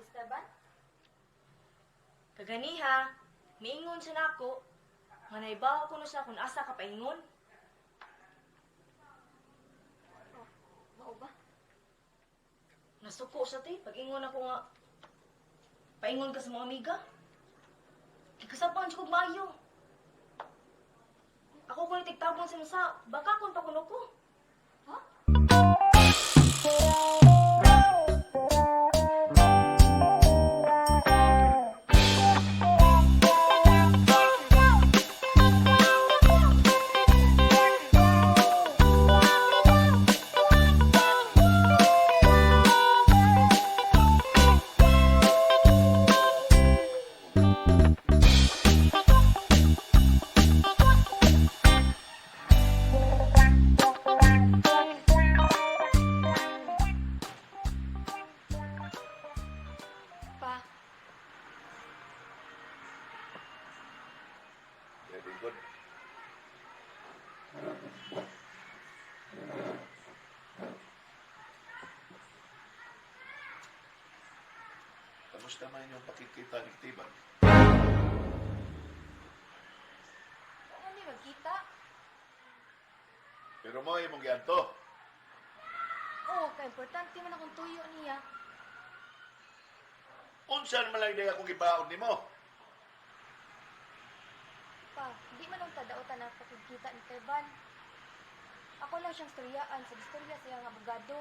Esteban? Kaganiha, miingon siya nako nga naibaw ko no siya kung asa ka paingon. Oh, mao ba? Nasuko siya te, pag-ingon ako nga paingon ka sa mga amiga. Gikasapan siya kog maayo. Ako ko tigtabon sa sa baka kun pa kuno ko. Ha? Pa, Very good. Kamusta man yung pakikita ni Tiban? ano ni magkita? Pero mo imong gianto. Oo, kay importante man akong tuyo niya. Unsa man lang day akong gibaon nimo? Pa, di man ang tadaotan ang pakikita ni Teban. Ako lang siyang storyaan sa istorya sa iyang abogado.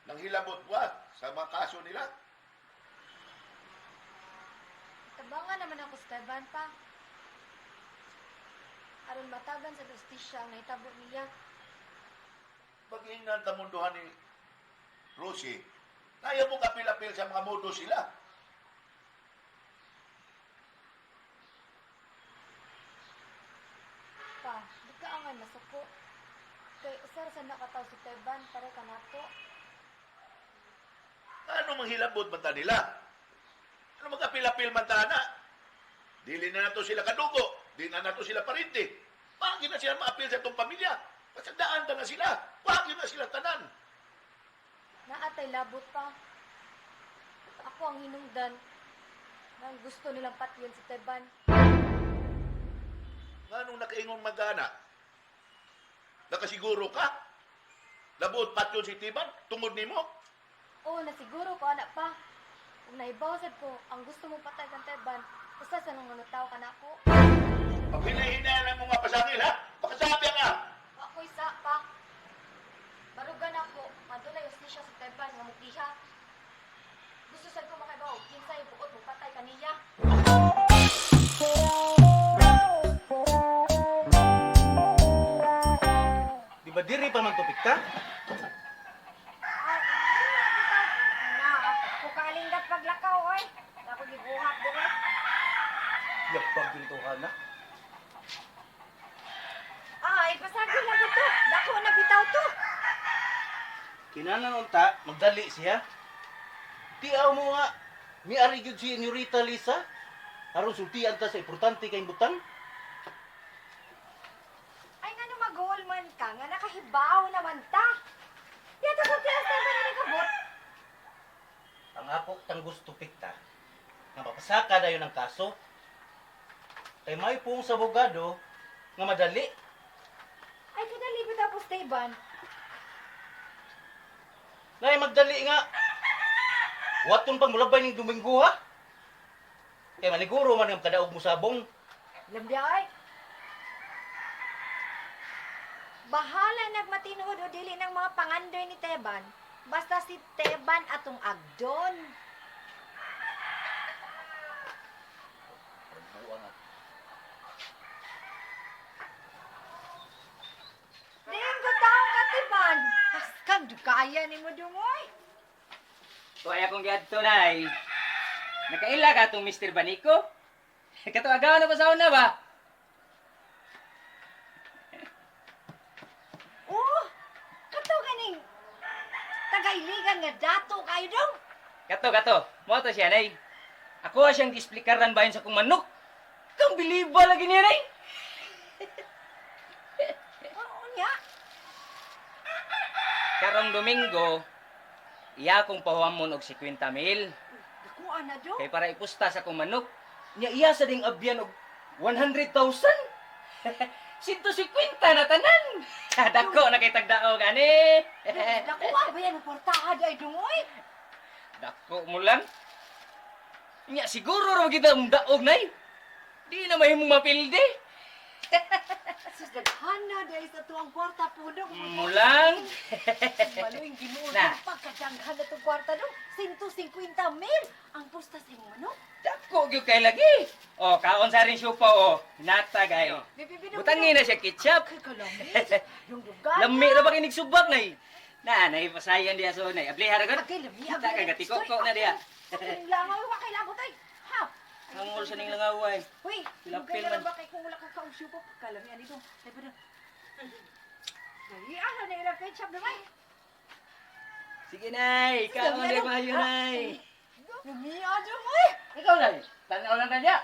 Nang hilabot wa sa mga kaso nila. Tabangan naman ako sa Teban pa. Aron matagan sa justisya ang nahitabo niya. Pag-ingnan ta munduhan ni Rosie, kaya mo kapil-apil sa mga mudo sila. Pa, di ka angay masuko. Kay usar sa nakataw si Teban para kanato. Ano mang hilabot man ta nila? Ano magkapil-apil man ta na? Dili na nato sila kadugo, di na nato sila parente. Bakit na sila maapil sa itong pamilya? Pasagdaan ta na sila. Bakit na sila tanan? Naatay labot pa. Ako ang hinungdan na ang gusto nilang patyon si Teban. Nganong nakaingon magana? Nakasiguro ka? Labuot patyon si Tiban? Tungod nimo? Oo, nasiguro ko anak pa. Kung nahibaw sad ko ang gusto mong patay kang Teban, usa sa nang tao ka nako. Paghinay-hinay lang mo nga pasangil, ha? Pakasabi ka! Wa ko'y sa pa. Barugan ako, madulay ustisya sa Teban nga mugiha. Gusto sad ko makaibaw kinsay buot mo patay kaniya. Di ba diri pa man tupik ta? Na, ako kaalinggat paglakaw, oy. Ako gibuhat dire. Yapag din to ka na. Ay, pasagil lang ko to. Dako na bitaw to. Kinanan unta, magdali siya. Tiaw mo nga, miari gyud si Senyorita Lisa. Aron sultian ta sa importante kay butang. Ay, nga no mag man ka, nga nakahibaw naman ta. Dito sa tiyan sa na nagabot. Ang ako tang gusto pikta. Nga mapasaka dayon ang kaso. Kay may pung sa abogado nga madali. Ay, kadali bitaw po, Esteban. Nay magdali nga. Waton pang mulabay ning Domingo ha. Kay maniguro man ang kadaog mo sabong. Lambi ay. Bahala nagmatinuod o dili ng mga pangandoy ni Teban. Basta si Teban atong agdon. Buang nga. Dinggo taong ka, Teban. Askang dukaya ni mo dungoy. Tuay akong giadto nay. Nakaila ka tong Mr. Banico? Kato agaw na pa sa una ba? Oh, kato ganing tagailigan nga dato kayo dong. Kato kato, mo to siya nay. Ako siyang gisplikaran bahin sa kong manok. Kang biliba lagi niya nay. Oo niya. Karong Domingo, Iya akong pahuwamon og 50,000. Dakuan na do. Kay para ipusta sa akong manok. Nya iya sa ding abyan og 100,000. 150 na tanan. Dako na kay tagdaog ani. Dakuan ba yan ang kwartahan ay dungoy? Dako mo lang. Nya siguro ra kita ang daog nay. Di na mahimong mapildi. Sus, daghan na dahil sa tuwang kwarta po dong. Mo lang. Maluing Ginoo Na. dong pagkadaghan na tong kwarta dong. 150,000 ang pusta sa imong manok. Dako gyud kay lagi. Oh, kaon sa rin siupa oh. Hinatag ay. Bibi, dong, Butangin na siya ketchup. Kay kalami. Yung dugan. Lami ra ba kinig subak nay? Na, nay pasayan diya so nay. Abliha ra gud. Agay, lami. Ta kay gatikok na diya. Langaw, wa kay lagot ay. Ha. Hangol sa ning langaway. Uy, Pilapil lugay na man. lang ba kay kung wala ka kausyo po? Pagkalami ani dong. Ay ba dong? Dali, ah, na ilang ketchup naman. Sige nay, kaon Lami, na ano? maayo nay. Lami, dong, uy. Ikaw nay, tanaw lang ta diya.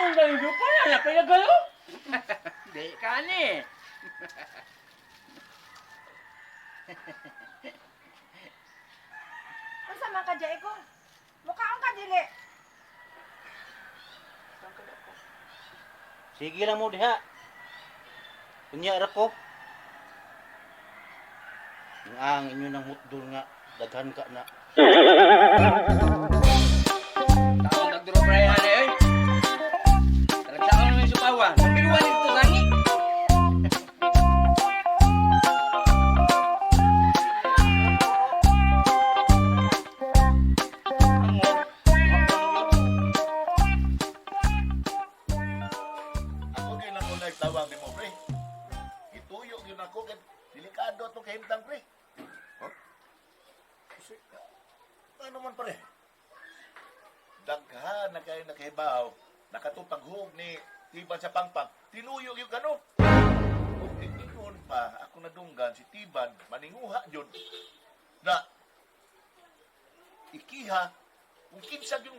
Ang gayo pa na, napay gayo. Di ka ni. Unsa man ka dya, ikaw? Mukhaon ka dili. Sige lang mo diha. Unya ra ko. Ang inyo nang hutdol nga daghan ka na. Taon tagduro pre ani oy. Talagsaon naman yung supawa. Piluan dito sangi. Ako gyud lang unay tawag nimo pre. Gituyo gyud ako kay delikado atong kahimtang pre. Huh? Kasi, ano man pare? Daghan na kayo nakahibaw, nakatupag-hug ni Tiban sa pangpang, tinuyo gyud kano. Ug ingon pa ako nadunggan si Tiban maninguha gyud na ikiha kung kinsa yung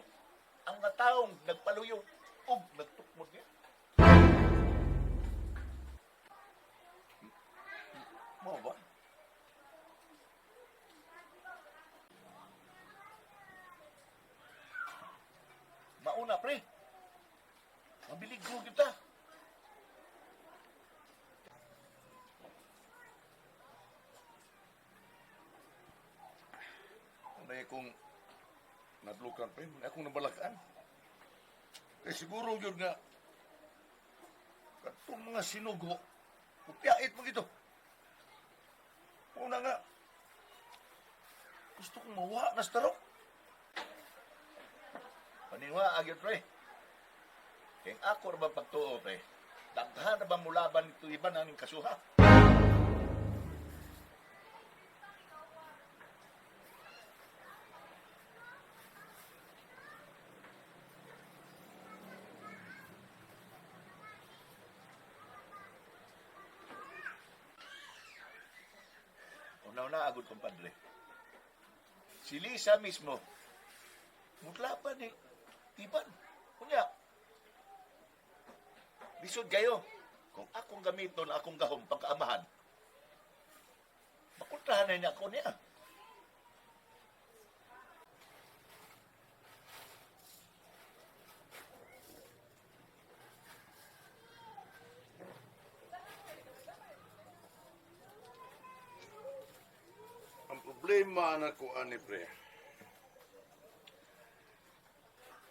ang mga taong nagpaluyo ug nagtukmod niya. Mao ba? Mauna pre. Mabiligro kita. Ano kung nadlukan pre, ano akong nabalakaan. Kay siguro yun nga, katong mga sinugo, upyait mo gito. Una nga, gusto kong mawa na sa tarok. Paninwa agyon pre. Kay ako ra ba pagtuo pre? Daghan na ba mulaban nito iba na ning kasuha? Una-una agad, kumpadre. Si Lisa mismo, mutlaban ni Tiban. Kunya, lisod kayo. Kung akong gamiton akong gahom pagkaamahan, makuntahan na niya ako niya. Ang problema na ko ani pre.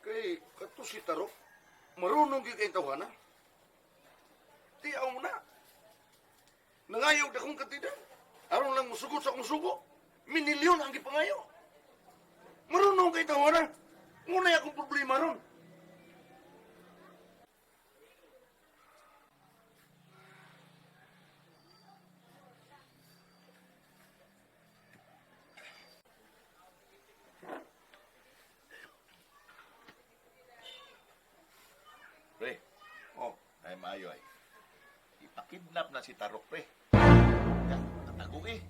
Kay kato si Tarok, marunong gyud kay tawhana. Tiyaw mo na. Nangayo na kong kantida. Aron lang musugot sa akong sugo. Minilyon ang gipangayo. Marunong kay tawhana. Ngunay akong problema ron. Pre, Oh, ay maayo ay. Ipakidnap na si Tarok, pre. Ya, katago eh.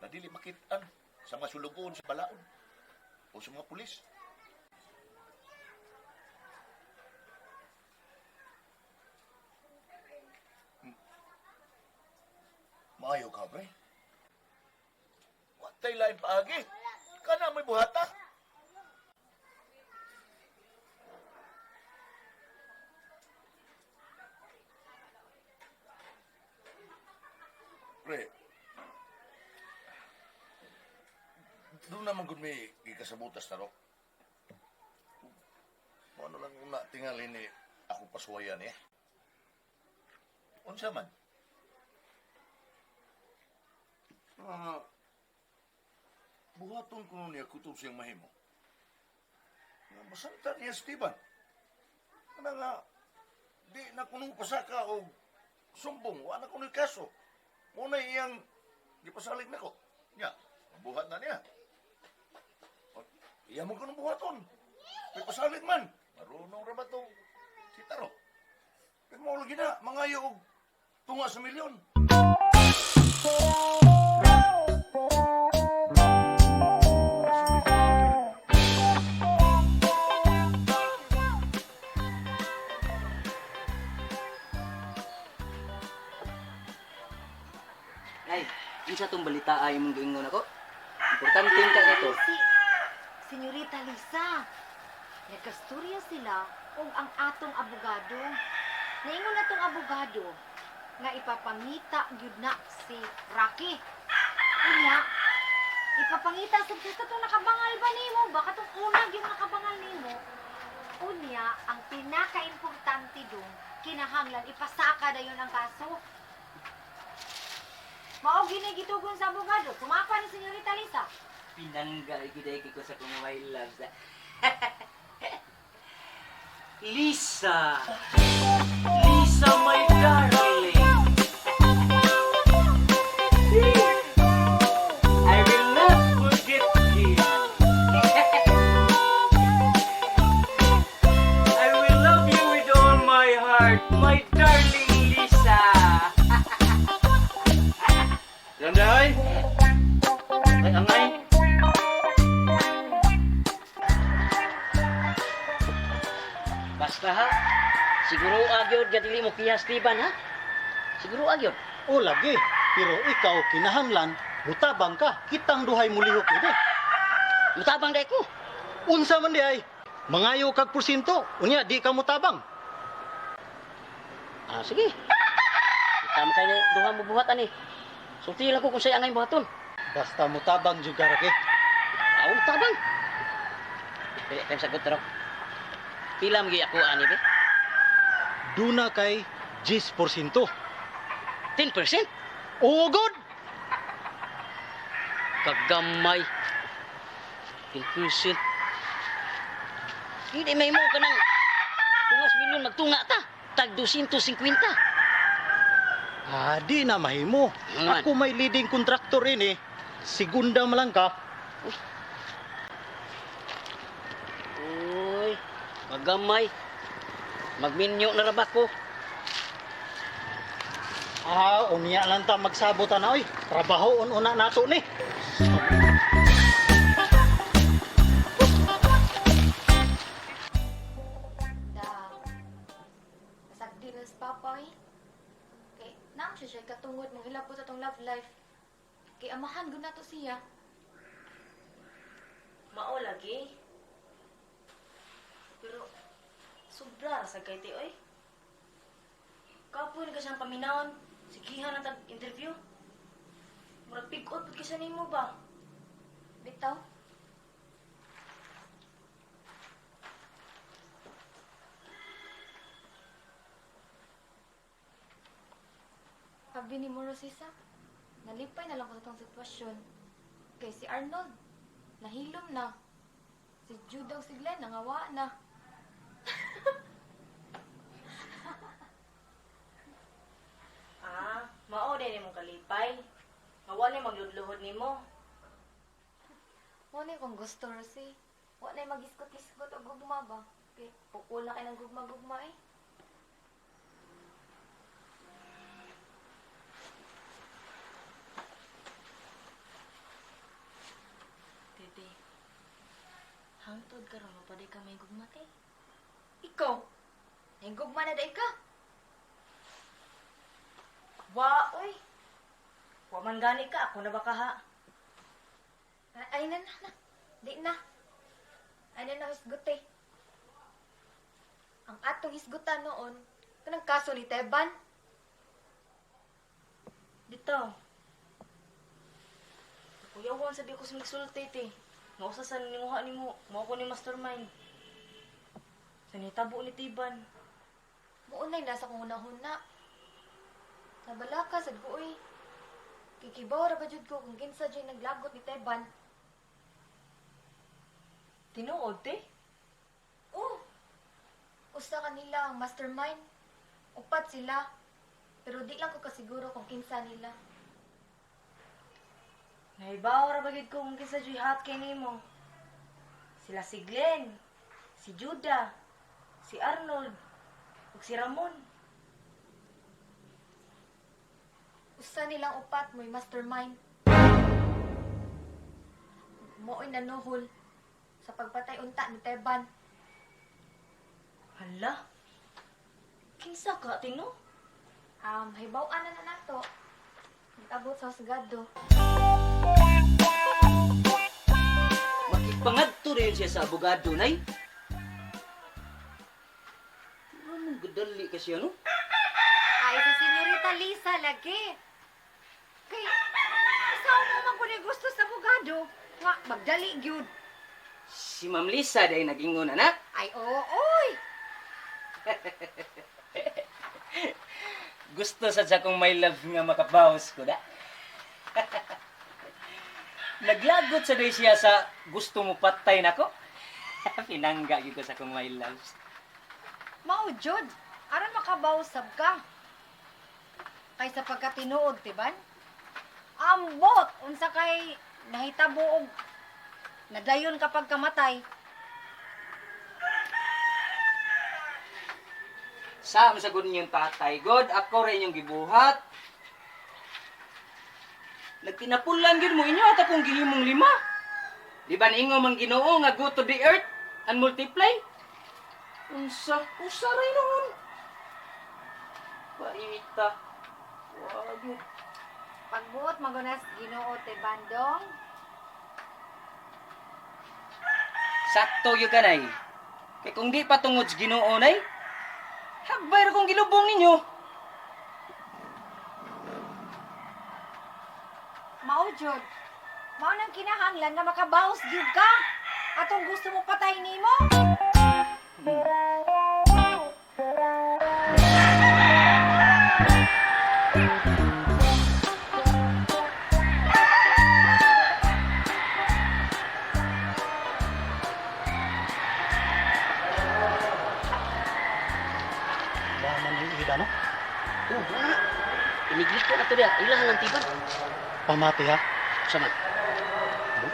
Nadili makitaan sa mga sulugoon sa balaod o sa mga pulis. Maayo ka, pre. Watay lain paagi. Kana may buhata. Pre, doon naman gud may gikasabutas tarok. Ano lang kung natingali ni ako pasuwayan eh. Unsa man? Ah, buhaton ko niya kutob siyang mahimo. Nga masanta niya Steven. Kana nga, di na kunong pasaka o sumbong, wala na kuno'y kaso. Muna iyang gipasalig nako. Nya, buhat na niya. Iya mo kunong buhaton. May pasalig man. Marunong ra ba tong si Tarok? Pero mo lagi na, mangayo og tunga sa milyon. Ay, unsa tong balita ay imong giingon ako? Importante ka nito. Si Senyorita Lisa, nagkasturya sila og ang atong abogado. Naingon atong abogado nga ipapangita gyud na si Rocky. Unya, ipapangita sa katong nakabangal ba nimo? Baka tong una gyud nakabangal nimo. Unya, ang pinakaimportante dong, kinahanglan ipasaka dayon ang kaso. Mao gini gitugon sa abogado. Tumapa ni Senyorita Lisa. Pinangga gyud ay ko sa kong my loves. Lisa. Lisa, my darling. I will not forget you. I will love you with all my heart, my darling Lisa. Ganda ay. Ay angay. Basta ha. Siguro agyod ga dili mo kiyas tiban ha. Siguro agyod. O lagi, pero ikaw kinahanglan mutabang ka, kitang duhay mulihok ini. Mutabang day ko. Unsa man di ay, mangayo kag porsyento, unya di ka mutabang. Ah, sige. Kita man kay duha mo buhat ani. Sulti lang ko kung say angay buhaton. Basta mutabang jud ka raki. Aw, tabang. Dili tayo sagot tarok. Pila man gyud ako ani be? Duna kay 10%. 10%? Oo, good. Kagamay. 10%. Hindi may mo ka ng tungas milyon magtunga ta. Tag 250. Ah, di na mahimo. Man. Ako may leading contractor ini. Segunda man lang ka. Uy, magamay. Magminyo na ra ba ko? Ah, unya lang ta magsabot ana oy. Trabaho una nato ni. Da, nasagdi na si Papa eh. Kay, naam siya siya katungod mong hilabot atong love life. Kay amahan gud nato siya. Mao lagi. Pero sobra ra sa kay ti oy. Kapoy na ka siyang paminawon. Sigihan na tag interview. Murag pigot pud kaysa nimo ba? Bitaw. Sabi ni mo, Rosisa, nalipay na lang ko sa tong sitwasyon. Kay si Arnold, nahilom na. Si Jude daw si Glenn, nangawa na. Ah, mao din imong kalipay. Nga wa ni magludluhod nimo. Mo na kung gusto, Rosie. Wa na mag-iskot-iskot o gugma ba? Kay pukul na kay ng gugma-gugma eh. Bebe, hangtod karon mo pa ka may gugma te. Ikaw, nahigugma na day ka. Wa oy. Wa man gani ka, ako na ba ka ha? Ay na na na. Di na. Ay na na hisgot eh. Ang atong hisgutan noon, kanang kaso ni Teban. Dito. Kuyawan sabi ko sa nagsulti te. Nga usa sa ninguha nimo, mao ko ni mastermind. Sa nitabo ni Tiban. Muunay nasa kong hunahuna. Nabalaka sad ko oy. Kikibaw ra ba jud ko kung kinsa jud naglagot ni Teban. Tinuod te? Oh. Usa kanila ang mastermind. Upat sila. Pero di lang ko kasiguro kung kinsa nila. Nahibaw ra ba gid ko kung kinsa juy hat kay nimo. Sila si Glenn, si Judah, si Arnold, ug si Ramon. Usa nilang upat mo'y mastermind. Mo'y nanuhol sa pagpatay unta ni Teban. Hala. Kinsa ka tino? Hibaw-an na na nato. Nag-abot sa husgado. Makipangadto rin siya sa abogado, nay. Anong gadali kasi ano? Ay, si Senyorita Lisa lagi. Kay, asawa mo man kundi gusto sa abogado. Nga, magdali gyud. Si Ma'am Lisa dahil nag-ingon, anak. Ay, oo, oy. Gusto sa siya kong my love nga makabawas ko da. Naglagot sa day siya sa gusto mo patay nako. Pinangga gyud ko sa kong my loves. Mao jud. Aron makabawsab ka. Kaysa pagkatinuod, tiban? Ambot unsa kay nahitabo og nadayon kapag kamatay. Sa sa gud niyong tatay, God, ako rin yung gibuhat. Nagtinapulan gyud mo inyo at akong gihimong lima. Di ba niingon man Ginoo nga go to the earth and multiply? Unsa? Usa ray noon. Paita. Wa gyud. Pagbuot magunas Ginoo Tibandong. Sakto gyud kanay. Kay kung di pa tungod sa Ginoo nay, hagbay ra kong gilubong ninyo. Mao jud. Mao nang kinahanglan nga makabaos gyud ka. Atong gusto mo patay nimo. Laman ni Ida, no? Oh, wala na. Iniglit ko na to diya. Ilahan lang tiban. Pamati ha? Sama.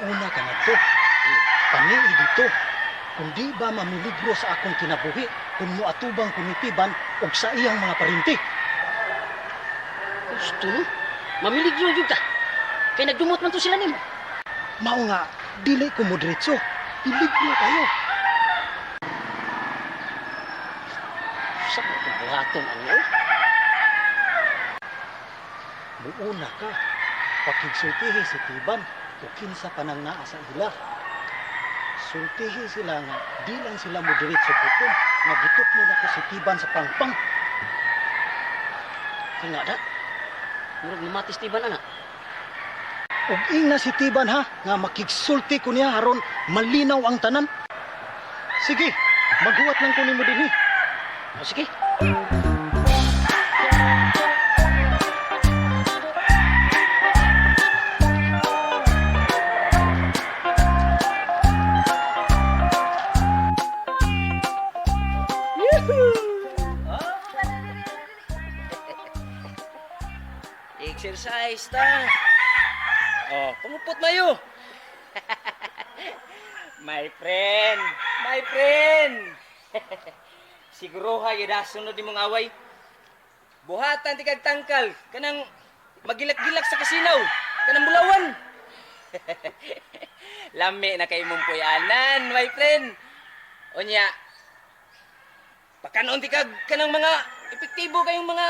Muuna ka na to. Panii dito. Kundi ba mamiligro sa akong kinabuhi kung muatubang kumitiban og sa iyang mga parinti. Gusto no? Mamiligro yun ka. Kay nagdumot man to sila nimo. Mao nga, dili ko mo diretso. Piligro kayo. Sa mo itong buhaton ang niya. Muuna ka. Pakigsultihi si Tiban o kinsa pa nang naa sa ila. Sultihi sila nga di lang sila mo diretso bukon nga gituk mo na ko si Tiban sa pangpang. Kaya nga da. Murag mamatis tiban ana. Ug ingna si Tiban ha nga makigsulti ko niya aron malinaw ang tanan. Sige, maghuwat lang ko nimo dinhi. O sige. Exercise ta. Oh, pangupot mayo. My friend, my friend. Siguro ha, yun sunod ni mong away. Buhatan ti kag tangkal, kanang magilak-gilak sa kasinaw, kanang bulawan. Lami na kay mong puyanan, my friend. Unya, pakanon ti kag kanang mga epektibo kayong mga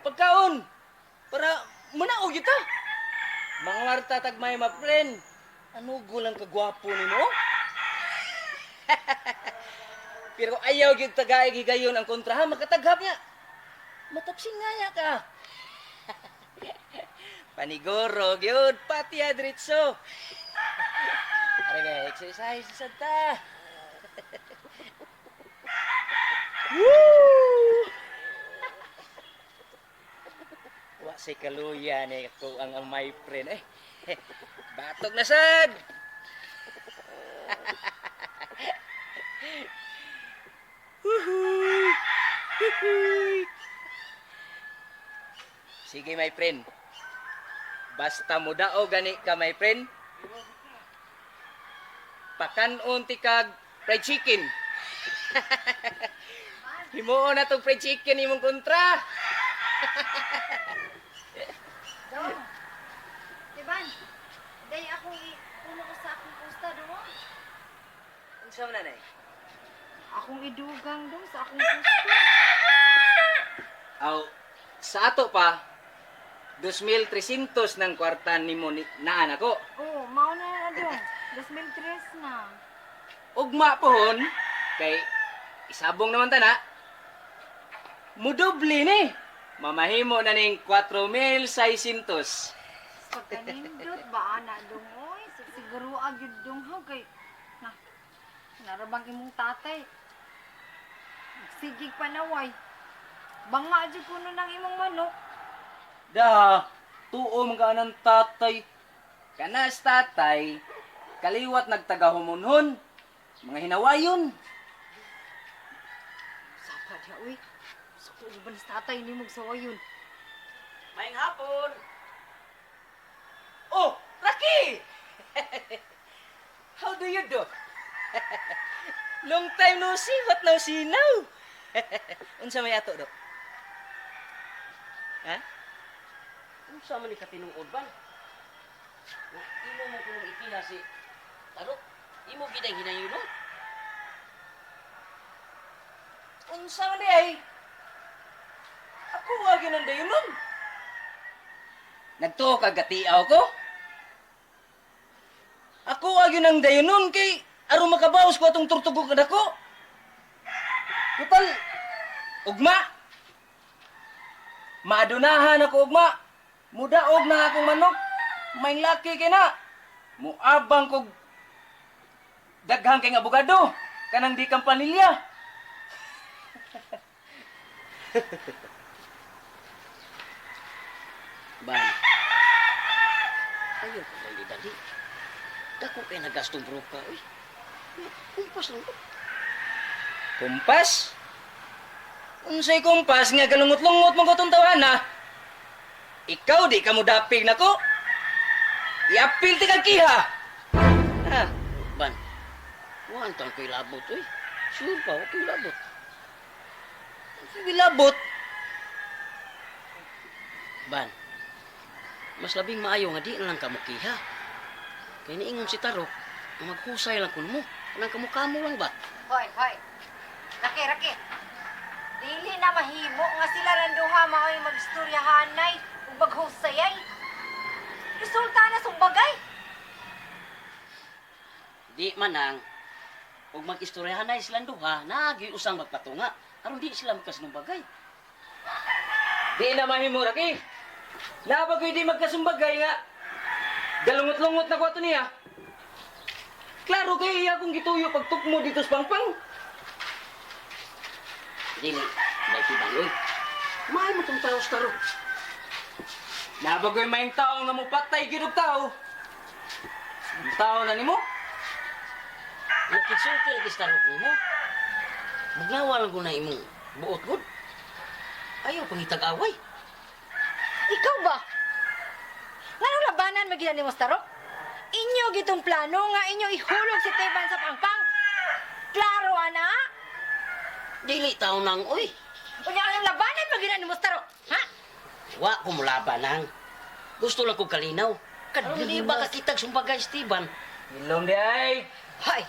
pagkaon para manaog kita. Mangwarta tagmay, my friend. Ano gulang kagwapo nimo? Pero ayaw gyud tagaig higayon ang kontra ha, makataghap niya. Matapsing nga niya ka. Paniguro gyud pati adritso. Are ba, exercise sa ta. Woo! Wa say kaluya ni ako ang my friend eh. Batok na sad. Huhuy! Huhuy! Sige, my friend. Basta mo dao gani ka, my friend. Pakanon ti kag fried chicken. Himuon na tong fried chicken imong kontra. Dong. Tiban. Day akong ipuno ko sa akong pusta dong. Unsa man nanay? Akong idugang dong sa akong pusta. Aw, sa ato pa 2,300 ng kwarta nimo ni naan ako. Oh, mao na na dong. 2003 na. Ugma pohon kay isabong naman tana. Mudoble ni. Mamahimo na ning 4,600. Pagkanindot ba ana dong oy? Siguro agyud dong ha kay na. Narabang imong tatay. Sigig panaway. Banga jud kuno ng imong manok. Da, tuo man ka ng tatay. Kanas tatay, kaliwat nagtagahumonhon. Mga hinawayon. Sapa diha oy. Suko ba ni tatay nimo sawayon? Maayong hapon. Oh, Raki! How do you do? Long time no see, what no see now? Unsa may ato do? Ha? Unsa man ni katinuod ba? Nga imo mo kunong ikiha si Tarok. Imo gid ang hinayunon. Unsa man di ay? Ako wa gyud ang dayunon. Nagtuo ka gatiaw ko? Ako wa gyud ang dayunon kay aron makabaos ko atong turtugog kadako. Total ugma. Maadunahan ako ugma. Mudaog na akong manok. May laki kay na. Muabang kog daghang kay nga abogado kanang di kampanilya. Ban. Ayaw ko dali-dali. Dako kay nagastong broka, uy. Kumpas lang ko. Kumpas? Unsay kumpas nga galungot-lungot mo ko tong tawana? Ikaw di ka mo dapig nako. Iapil ti kag kiha. Ha? Ban. Wa tang ko'y labot, uy. Sure pa, wa ko'y labot. Unsay labot? Ban. Mas labing maayo nga di na lang kamukiha. Kay niingon si Tarok, nga maghusay lang kuno mo. Kanang kamukamo lang ba? Hoy, hoy. Raki, raki. Dili na mahimo nga sila randuha mao'y magstoryahanay ug maghusayay. Resulta na sumbagay. Di manang ug mag-istoryahanay silang duha, naagi usang magpatunga. Aron di sila magkasinumbagay. Di na mahimo raki. Nabagoy di magkasumbagay nga. Galungot-lungot na ko ato niya. Klaro kay iya kong gituyo pagtukmo dito sa pangpang. Dili, may tiban, uy. Maay mo tong tao sa Tarok. Nabagoy may tao nga mupatay gyud og tao. Ang tao na nimo? Nakigsulti lagi sa Tarok nimo. Maglawa lang ko na imong buot gud. Ayaw pangitag-away. Ikaw ba? Nganong labanan magina ni Mostarok? Inyo gitong plano nga inyo ihulog si Teban sa pangpang. Klaro ana? Dili tao nang, uy. Unya anong labanan magina ni Mostarok? Ha? Wa ko mulaban nang. Gusto lang kong kalinaw. Aron di ba kakitag sumbagay Steven? Ilong di ay. Hoy,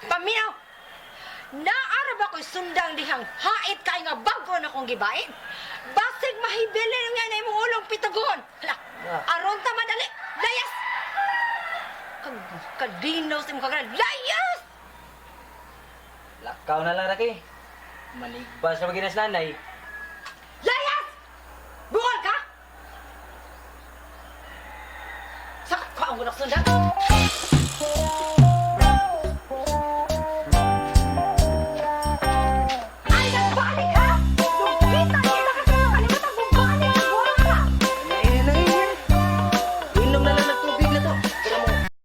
paminaw. Naara ba ko'y sundang dihang hait kay nga bago na kong gibain? Basig mahibili nga na imong ulong pitagon. Hala, aron ta madali. Layas! Kag kadinaw sa imong kaganan. Layas! Lakaw na lang, Raki. Manigbas na maginas nanay. Layas! Bungol ka! Sakit ko ang gunak sundan.